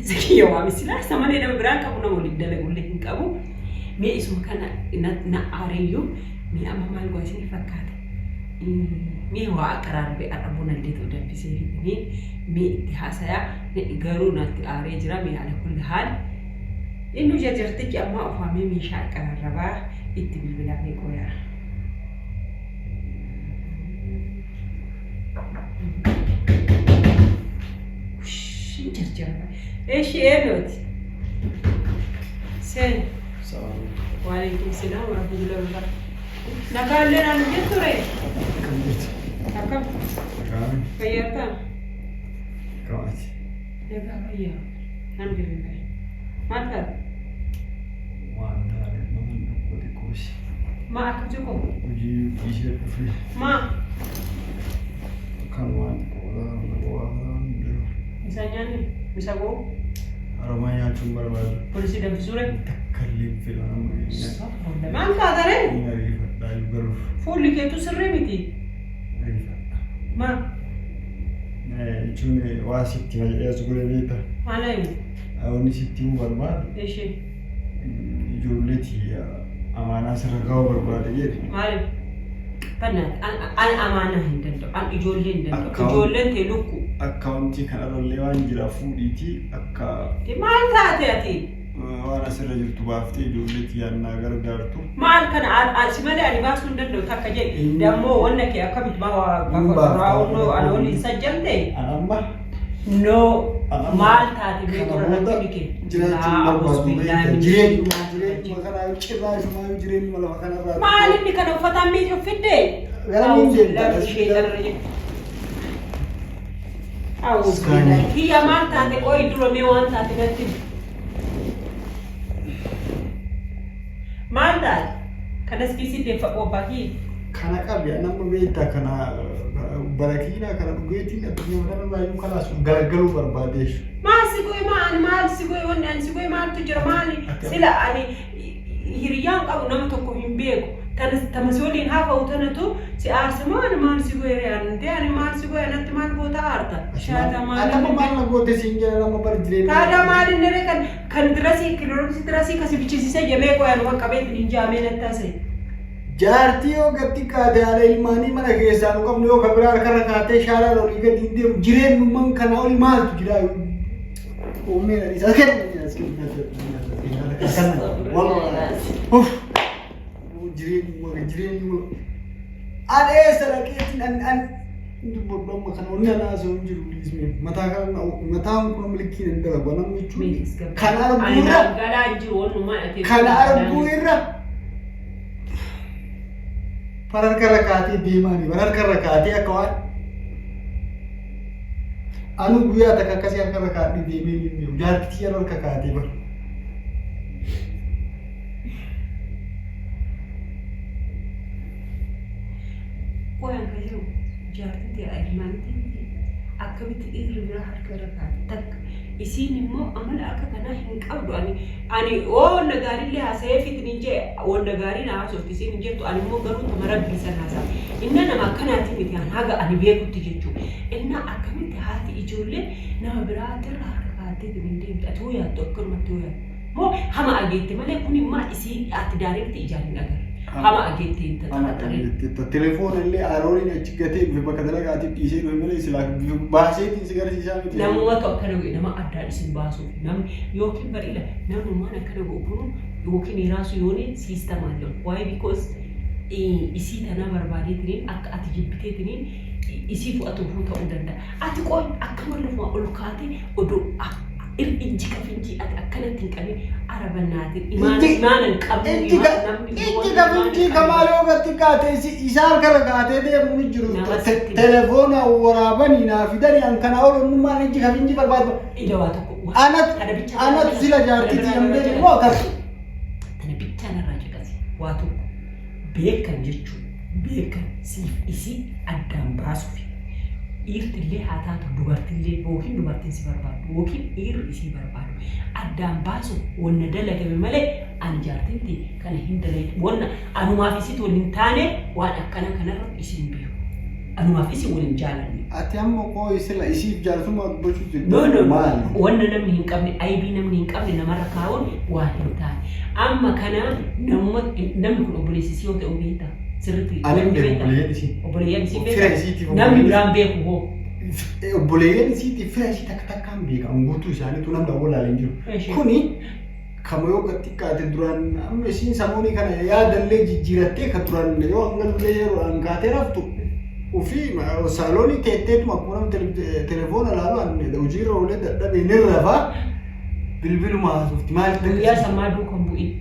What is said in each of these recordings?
Isa kiyya waami silaa isa malee nama biraa qabu nama waliin dalagullee hin qabu. Mee isuma kana na aareyyuu mee amma maal go'a isin fakkaata. Mee waa aqaraarbe har'a bunallee ta'u danfisee fitanii mee itti haasayaa garuu natti aaree jira mee ala kulli haal. Inni jarjartichi ammaa ofaamee meeshaa aqaraarrabaa itti bilbilaamee qoyaa. Hin jarjarama. Eshi eenyuti? Seen. Waalaikum salaam warahmatullahi wabarakatuh. Nagaallee naan jettu ree? Akkam jirtu? Akkam? Qaami? Fayyaa Qaamaati. Nagaa fayyaa. Alhamdulillah. Maal taate? Waan taane nama tokko xiqqoosi. Maa akkam jiru? Hojii dhiisee dhufee Maa? kan waan xiqqoo waan jiru. Isa nyaanni? Isa goo? Haromaa nyaachuun barbaadu. Poolisii danfisuu ree? Takka illee hin fedhu nama Maal taate ree? Inni ariifadhaa iyyuu galuuf. Fuulli keetu sirrii miti. Ariifadha. Maa? Jechuun waa sitti hima jedhee as godhe beekta. Maal himu? Wanni sitti himuu barbaadu Ishee. ijoollee tiyya amaanaa sirra kaa'uu barbaade jedhe. Maaliif? Bannaati. An amaanaa hin danda'u. An ijoollee hin danda'u. Ijoolleen tee lukku. Akkaawuntii kanarrallee waan jira fuudhiitii akka Maal taate ati? waan asirra jirtu baaftee ijoollee tiyyaan naa gargaartu. Maal kana si malee ani baasuu hin danda'u takka jedhe. Dammoo wanna kee akkamitti baawwa ana waliin sajjamte? An amma No. Maal taate mee kana dura booda rakkini kee? jiraachuun Laa barbaadu auzubillahi beekta. min Jireenyuma shaytaani jireenyuma rajiim. kanaa cirraashumaa jireenyuma lafa kanarraa. Maal inni kana uffataan miidhu fidde? Garamiin deemta? Auzubillahi min shaytaani rajiim. Auzubillahi. Kiyya maal taate qoyi dura mee waan taate natti himi. Maal taate? Kanas kiisii deeffadhu abbaa kiyya. Kana qabi nama beekta kana barakiinaa kana dhugeetiin addunyaa kanarraa iyyuu kalaas galagaluu barbaadeessu. Maal si goe maa ani maal si goe wanni ani si goe maaltu jira maali sila ani hiriyyaan qabu nama tokko hin beeku tanas tama si waliin haafa'u tanatu si aarsa moo ani maal si goe ree ani ta'e ani maal si goe anatti maal goota aarta shaata maal Atama maal na goote siin jedha nama bar jireenya. Taadaa maal inni ree kan kan dirasii kilooromsi dirasii kasi bichisiisee jemee qoy anuma qabeetiin hin jaamee natti haasa'e. Jaartii yoo gad xiqqaate haadha ilmaanii mana keessaa nu qabnu yoo ka biraa harkarra kaatee shaaraan olii gadi hin deemu jireenyummaan kana oli maaltu jira uumeen ani isa kenna as kenna Uff jireenyuma jireenyuma an eessa dhaqeetiin an an dubbadhu amma kana wanni ana haasa'u hin jiru dhiisme mataa kana mataan kun milikiin hin dalagu namni jechuun kana arguu irra Galaa jiru walumaa ati. kana arguu irra Far harka irra kaatee deemaani far harka irra kaatee akka waan anuu guyyaa takka akkasii harka irra kaadhee deemee hin beeku jaartii tiyya harka kaatee bara. Qoyaan kan jiru jaartiin ta'e ilmaanitti miti akkamitti dhiirri biraa harka irra kaate takka Isiin immoo amala akka kanaa hin qabdu. Ani ani wonna gaariillee haasa'ee fitni hin jee wonna gaarii na haasofti isiin hin jettu. Ani immoo garuu tama rabbii san haasa'a. Inna nama akkanaati miti an haga ani beekutti jechuudha. Inna akkamitti haati ijoollee nama biraatirra harka kaatteetiin hin deemtu. Ati hoo yaaddu akkanumatti hoo yaaddu. Moo hama ageette malee kun immaa isii ati daareetti ijaan hin agarre. Hama ageette hin taxaxaree. Telefoona illee Aarooniin achi gatee dhufe bakka dalagaatiif dhiisee dhufe malee silaa baaseetiin si garsiisaa miti. Namumatu akkana godhe nama addaan isin baasuuf namni yookiin bariila namummaan akkana godhu kun yookiin hiraasu yooni siistamaan jiru. Why because isii tanaa barbaadeetiniin akka ati jibbiteetiniin isii fudhatuufuu ta'uu danda'a. Ati qoy akkama lafuma ol kaatee odoo Ijji kafinjii ati akkanatti hin qabin araba naatin imaana imaana hin qabnu Ijji ka imaana namni ijji kafinjii kamaa yoo gatti kaatee isa harkarra kaatee deemu ni jiru. Nama sitti Telefoona waraabanii naa fidanii an kana ol onnummaan ijji kafinjii barbaadu. Ija waa tokko Anatu kana bichaa anatu sila jaartii kana tiyyan biraa beeku moo akkas. Tana bichaa narraa caqasi waa tokko beekan jechuun beekan siif isii addaan baasufi dhiirtillee haa taatu dubartillee yookiin dubartiin si barbaaddu yookiin dhiirri isii barbaadu addaan baasuuf wanna dalagame malee ani jaartiin tee kana hin dalaydu wanna anumaaf isitu wal hin taane waan akkana kanarratti isiin beeku. Anumaaf isin waliin jaalanne. Ati amma qooyi sila isiif jaarsummaa dubbachuu jirtu. No, no, no. Maali? Wanna namni hin qabne, aybii namni hin qabne namarra kaa'uun waan hin taane. Amma kana namuma namni kun obboleessi isii yoo ta'u beekta. Sirriitti Ani hin beeku beekta. obboleeyyan isii. Obboleeyyan isii Fira beekta. isiitiif Namni obboleeyyan biraan beeku hoo. Obboleeyyan isiitiif fira isii takka takkaan beeka. Guutuu isaaniitu namni awwalaalee hin jiru. Ishee. Kuni kama yoo gad xiqqaate duraan amma isiin samoonii kana yaadallee jijjiirattee ka duraan yoo hangallee yeroodhaan kaatee raftu ofii saaloonii teetteetuma akkuma namni telefoona laalu an hojiirra oolee dadhabee ni rafaa bilbiluma haasofti maalitti Guyyaa sammaa duukan bu'in.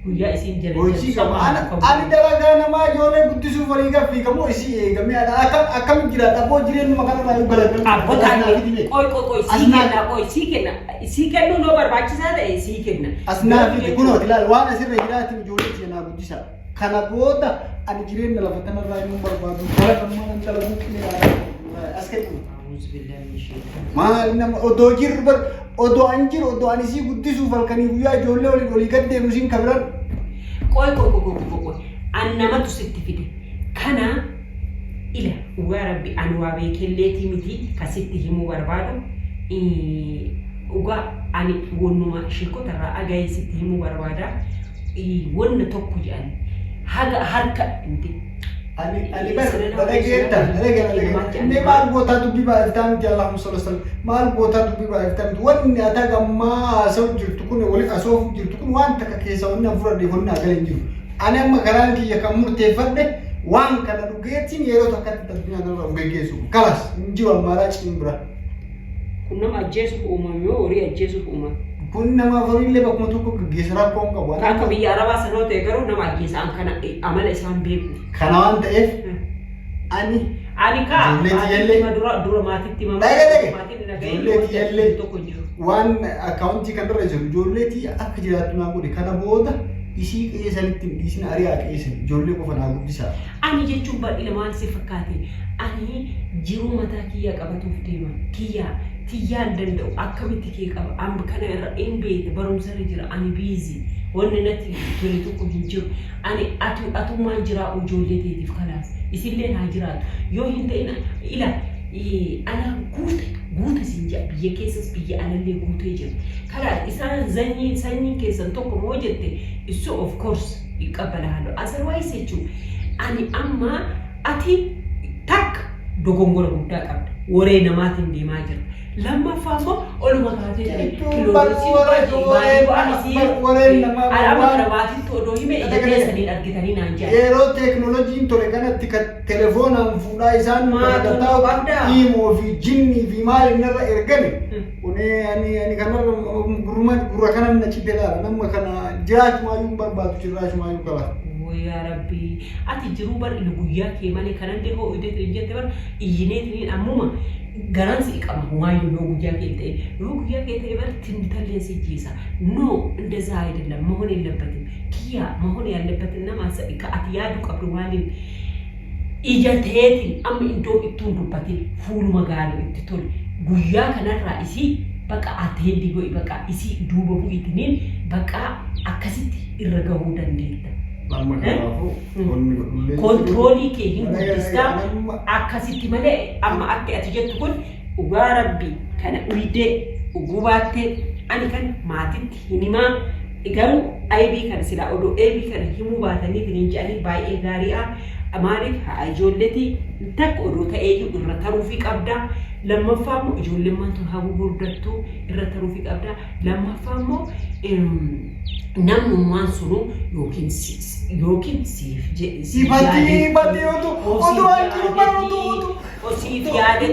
Guyyaa isiin jala hojii jirtu qaba sammaa ana duukan ani bu'in. dalagaa namaa ijoollee guddisuuf walii gaffiigamoo isii eegamee ana akkam akkam jiraadha abboo jireenyuma kanarraa yoo galagalchu Abbota qoy qoy qoy sii Asnaa- kenna qoy sii kenna sii kennuun yoo barbaachisaa ta'e sii kenna. As naa fide kunooti ilaali waan asirra jiraatiin ijoollee tiyya naa guddisa. Kana booda ani jireenya lafa kanarraa hin barbaadu. Bara ammaa nan dalaguu qinee as ka'e. A'uuzu billaahi min shaytaan. Maal nama odoo jirru bar odoo an jiru odoo ani isii guddisuuf halkanii guyyaa ijoollee waliin olii gad deemu isiin kabiran. Qoy qoy qoy qoy qoy qoy. An namatu sitti fide. Kana ila dhugaa rabbi ani waa beekelleetii miti ka sitti himuu barbaadu. Dhugaa ani wonnuma sheekota irraa agayee sitti himuu barbaada. Wonna tokko jedhan haga harka inti. Ani ani bar dhaggeetta dhaggeetta inni maal gootaa dubbii baay'iftaa miti Allahumma salli salli maal gootaa dubbii baay'iftaa miti wanni ati gammaa haasa'u jirtu kun wali asoofu jirtu kun waan takka keessa wanni an fudhadhe wanni agala hin jiru. Ani amma karaan kiyya kan murteeffadhe waan kana dhugeetiin yeroo takkatti addunyaa kanarra of geggeessu. Kalas hin jiru ammaaraa cimbira. Kun nama ajjeesuuf uumame moo horii ajjeesuuf uumame? Kun nama horiillee bakkuma tokko geggeessa rakkoo hin qabu. Akka biyya Arabaa sanoo ta'e garuu nama ajjeesa an kana amala isaan beeku. Kana waan ta'eef ani Ani kaa Ijoollee maatitti tiyyallee- hima dura dura maatitti hima Dhage dhage. maatiin dhaga'ee Ijoollee wanti tiyyallee ajjeesu tokko hin jiru. waan akkaawuntii kanarra jiru ijoollee tiyya akka jiraattu naa godhe kana booda isii qe'ee sanitti hin dhiisina ari'aa qe'ee sani ijoollee qofa naa guddisaa. Ani jechuun baay'ina maal si fakkaate? Ani jiruu mataa kiyyaa qabatuuf deema. Kiyyaa tiyyaan danda'u akkamitti kee qaba? Amma kana irra hin beekte barumsa irra jira. Ani busy. Wanni natti tole tokko hin jiru. Ani atu atummaan jiraa ijoollee teetiif kalaas. Isillee haa jiraatu. Yoo hin ta'in ila ala guute guute siin jedha biyya keessas biyya alallee guutee jira. Kalaas isaan sanyiin sanyiin keessan tokko moo jette isu of course ይቀበልሃለሁ otherwise jechuun ani amma ati takka dogongora guddaa qabda waree namaatiin deemaa jirta lammaffaa immoo oluma kaatee Wareen namaa amma kana maatiitti odoo hime ija keessaniin argitanii naan jedhan. Yeroo teeknooloojiin tole kanatti kan telefoonaan fuudhaa isaan Maatu bakka qabdaa? Imoo fi jinnii fi maal inni irra ergame. Kuni ani ani kanarra gurma gurra kana na cite laala nama kana jiraachumayyuu hin barbaadu jiraachumayyuu qaba. Yaa Rabbi ati jiruu bar guyyaa kee malee kanallee hoo ideetu hin jette bar iyyineetiniin ammuma garaan si qaba waayyuu yoo guyyaa kee ta'e yoo guyyaa kee ta'e bar ትንተሌ ሲጂሳ ኖ እንደዛ አይደለም መሆን የለበትም። ኪያ መሆን ያለበትና ከአት yaadu qabdu maaliin ija teetiin amma iddoo ittuun dubbatin fuuluma gaarii itti tole guyyaa kanarraa isii baqa ateendii godhi baqa isii duuba bu'itiniin baqa akkasitti irra gahuu dandeetta. Amma kanaafuu wanni godhullee. Control kee hin guddistaa akkasitti malee amma akka ati jettu kun dhugaa rabbii kana uydee dhuguu baattee ani kan maatitti hin himaa garuu aybii kana silaa odoo aybii kana himuu baatanii hin jedhanii baay'ee gaariidha. Maaliif haa ijoolleeti takka odoo ta'eeyyuu irra taruufii qabda. Lammaffaa immoo ijoolleen maantu haa gurguddattu irra taruufii qabda. Lammaffaa immoo namnummaan sunu yookiin yookiin siif Sifati bati otu otu anjiru bar otu otu. Siif yaade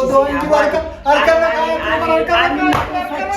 Odoo anjiru harka harka irra kaayatu harka irra kaayatu.